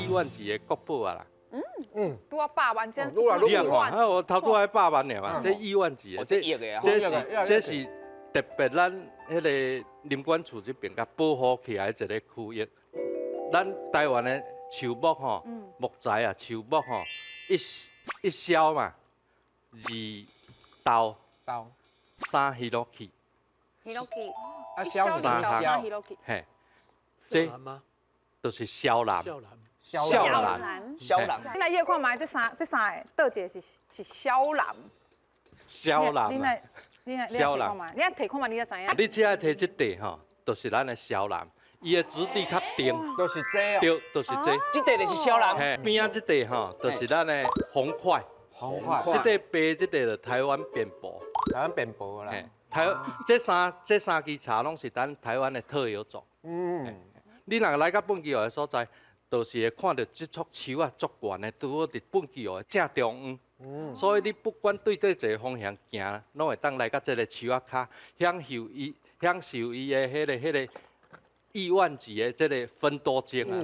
億萬級的國寶啊啦。拄仔百萬這，愈來愈你也看，啊，我頭拄仔百萬爾嘛，這億萬級的，這億的啊，這是特別咱彼个林管處這邊共保護起來的一個區域。咱台灣的樹木吼，木材啊，樹木吼，一一蕭嘛，二豆，豆，三ヒノキ，ヒノキ，啊，蕭三項，ヒノキ，嘿，這就是蕭楠，蕭楠，蕭楠。你來葉看覓，這三个，佗一个是蕭楠？蕭楠。你來，你來，你來提看覓，你來提看覓，你才知影。你這提這塊吼，就是咱的蕭楠。伊的質地較硬，就是這，對，就是這。這塊就是蕭楠。嘿，邊仔這塊吼，就是咱的紅檜。紅檜。這塊白這塊就台灣扁柏。台灣扁柏啦。台這三支茶攏是咱台灣的特有種。你若來到畚箕湖的所在，就是會看著這束樹仔足懸的，拄好佇畚箕湖的正中央。所以你不管對佗一个方向行，攏會當來到這个樹仔跤，享受伊的彼个億萬級的這个芬多精啊！